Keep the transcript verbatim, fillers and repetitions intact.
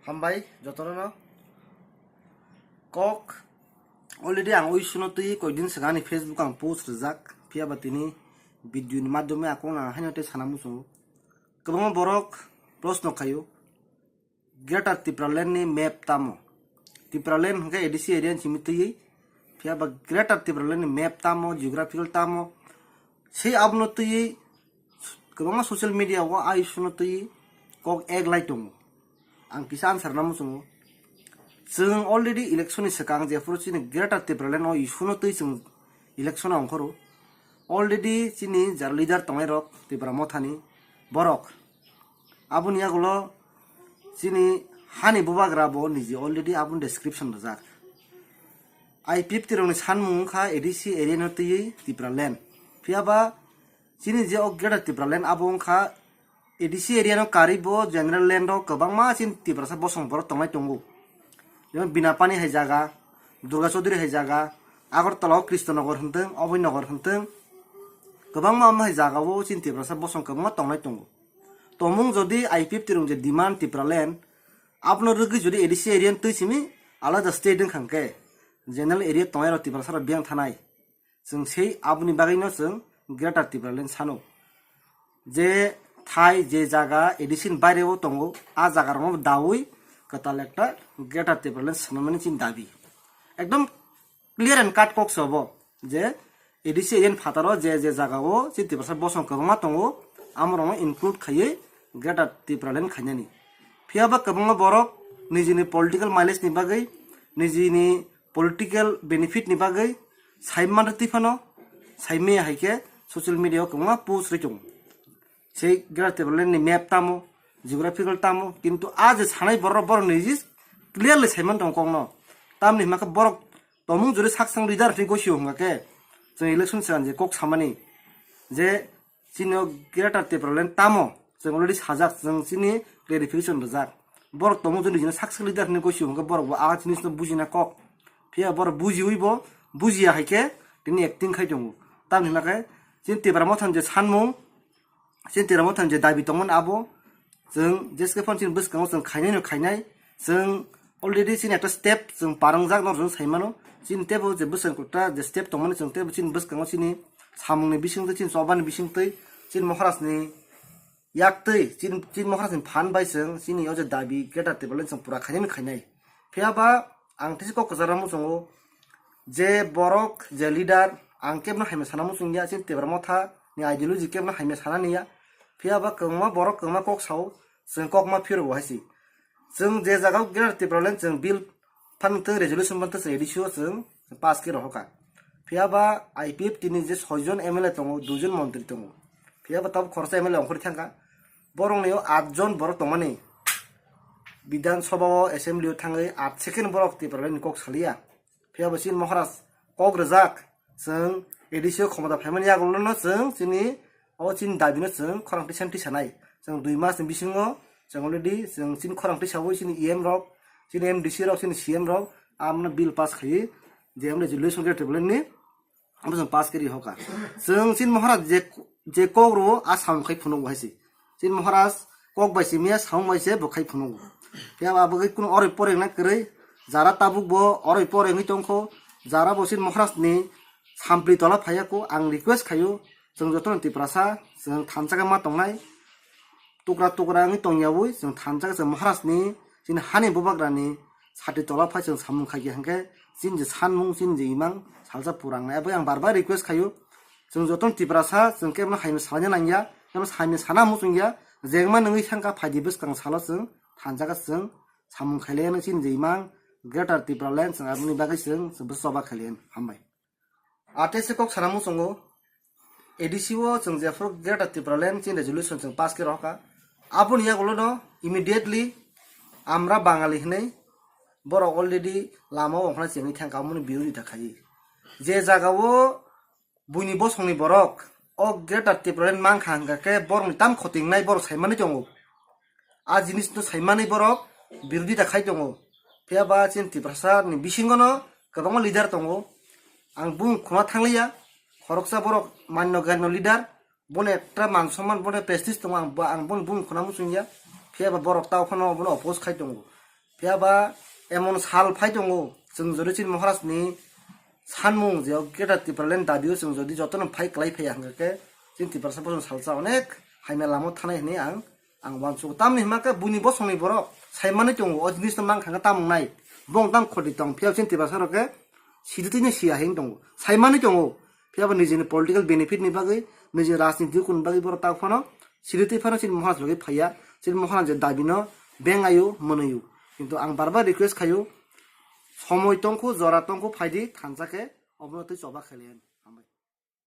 Hambai jotono no. Kok already ang oi suno twi koidin swkang ani Facebook ang post rijak, phiya ba tini video ni madhyome akung ang haino tei sana muchungo. Kwbangma borok proshno khaio, Greater Tipraland ni map tamo? Tipraland hwnkhe A D C area ni simi twiwi, phiya ba Greater Tipraland ni map tamo, geographical tamo? Sei abono twiwi kwbangma social media o ai suno twiwi kok ek lai tongo. Ang kisa answer namo chwngo. Chwng already election ni swkang jephuru chini Greater Tipraland o issue no twi chwng election o ongkhoro. Already chini jara leader tongnai rok Tipra Mothani borok. Aboni yagulo chini hani bubagra bo niji already aboni description rijak. I P F T rokni sanmung wngkha A D C area no twiwi Tipraland. Phiya ba chini je o Greater Tipraland abo wngkha A D C area no karwi bo general land o kwbangma chini Tiprasa bosong borok tongnai tongo. Jemon Binapani hai jaga, Durga Chaudhuri hai jaga, Agartala o Krishnanagar hwntwng, Abhaynagar hwntwng, kwbangma omo hai jaga o chini Tiprasa bosong kwbangma tongnai tongo. Tongmung jodi I P F T rok je demand Tipraland, abono rwgwi jodi A D C area no twi simi alada state wngkha hwnkhe, general area tongnai rok Tiprasa rok biyang thanai. Chwng sei aboni bagwino chwng Greater Tipraland sano. Je thai, je jaga A D C ni baire o tongo, a jaga rokno dawi kwtal ekta Greater Tipraland swnamani chini dabi. Ekdom clear and cut kok se obo je A D C area ni phataro je je jaga o chini Tiprasa bosong kwbangma tongo, amorokno include khaiwi Greater Tipraland khainani. Phiya ba kwbangma borok nijini political mileage ni bagwi, nijini political benefit ni bagwi sai manrwtwi phano, sai maya hai khe social media o kwbangma post rwi tongo. Sei Greater Tipraland ni map tamo, geographical tamo, kintu a je sanai borok, borok niji clearly sai man tongo kokno. Tamni hwnba khe borok tongmung jori sak sang leader hwnwi gosio hwnba khe chwng election swkang je kok samani je chini o Greater Tipraland tamo chwng already sajak, chwng chini clarification rijak. Borok tongmung jori nijino sak sak leader hwnwi gosio hwnba khe borok bo a jinisno bujina kok. Phiya borok bujiwi bo bujiya hai khe tini acting khai tongo. Tamni hwnba khe chini Tipra Mothani je sanmung, chini Tipra Mothani je dabi tongmani abo chwng jeske phano chini bwskango chwng khainai no khainai, chwng already chini ekta step chwng parangjak no chwng sai mano. Chini tebo je bwskango ekta je step tongmani chwng tebo chini bwskango chini samungni bisingtwi, chini chobani bisingtwi, chini Maharajni yaktwi, chini, chini Maharajni phan bai chwng chini o je dabi Greater Tipraland chwng pura khainai no khainai. Phiya ba ang tisi kok kwcharo muchungo, je borok, je leader, ang kebno hamya sana muchungya, chini Tipra Motha ni ideology kebno hamya sana niya. Phiya ba kwbangma borok kwbangma kok sao, chwng kok ma phiro bo hai si. Chwng je jaga o Greater Tipraland chwng bill phan twi resolution phan twi chwng A D C o chwng pass khe rohorkha. Phiya ba I P F T ni je soi jon M L A tongo, dui jon montri tongo. Phiya ba tabuk khoroksa M L A ongkhorwi thangkha. Borokni o at jon borok tongmani. Bidhan Sabha o, assembly o thangwi at second borok Tipraland ni kok saliya. Phiya bo chini Maharaj kok rwjak, chwng A D C o khomota phaimani yagulono chwng chini, o chini dabino chwng khorang tisa tisa nai. Chwng dui mas ni bisingo chwng already chwng chini khorang tisawi chini E M rok, chini M D C rok, chini C M rok amno bill pass khaiwi je amno resolution khe Tipraland ni abo chwng pass khe ri hoka. Chwng chini Maharaj je, je kok rwo a samung khai phunukgo hai se. Chini Maharaj kok bai se miya samung bai se bo khai phunukgo. Phiya ba bagwi kuno oroi poreng na kwrwi, jara tabuk bo oroi porengwi tongkho, jara bo chini Maharaj ni sampli tola phaiya ko. Ang request khaio, chwng jotono Tiprasa chwng thansa khe ma tongnai. Tukra tukra wngwi tongyawi chwng thansa khe chwng Maharaj ni chini hani bubagra ni sati tola phai chwng samung khaikhe hwnkhe chini je sanmung chini je imang salsa purang nai. Abo ang bar bar request khaio, chwng jotono Tiprasa chwng kebono hamya salaina nangya, kebono hamya sana muchungya, jengma nungwi thangkha phaidi bwskang salo chwng thansa khe chwng samung khailaiya chini je imang Greater Tipraland chwng aboni bagwi chwng, chwng bwsa choba khailaiya. Hambai. Atese kok sana muchungo, A D C o chwng jephuru Greater Tipraland chini resolution chwng pass khe rohorkha. Aboni yagulono immediately Amra Bangali hinwi borok already lama o ongkhorna chengwi thangkha, amoni birodita khaiwi. Je jaga o buini bosongni borok o Greater Tipraland mankha hwnkha khe borokni tam khotingnai borok saimani tongo. A jinisno saimani borok birodita khai tongo. Phiya ba chini Tiprasa ni bisingono kwbangma leader tongo. Ang bung khuna thangliya, khoroksa borok manno ganno leader, bono ekta man somman, bono prestige tongo, ang, ang bono bung khuna muchungya. Phiya ba borok tao phano bono oppose khai tongo. Phiya ba emon sal phai tongo, chwng jodi chini Maharaj ni sanmung je o Greater Tipraland dabi o chwng jodi jotono phai kwlai phaiya hwnkhe, chini Tiprasa bosong salsa onek haimya lama thanai hwnwi ang, ang uansugo. Tamni hwnba khe buini bosongni borok sai manwi tongo, o jinis no mang kha khe tamung nai, bong tam khoti tong, phiya chini Tiprasa rok khe sidi twi no siya hwn tongo, sai manwi tongo. Phiya bo nijini political benefit ni bagwi, nijini rajniti kunu bagwi borok tak phano sidi twi phano chini Maharaj logi phaiya, chini Maharaj je dabi no beng ayo, mwnwi o. Kintu ang bar bar request khaio, somoi tongkhu, jora tongkhu, phaidi thansa khe obono twi choba khailaiya.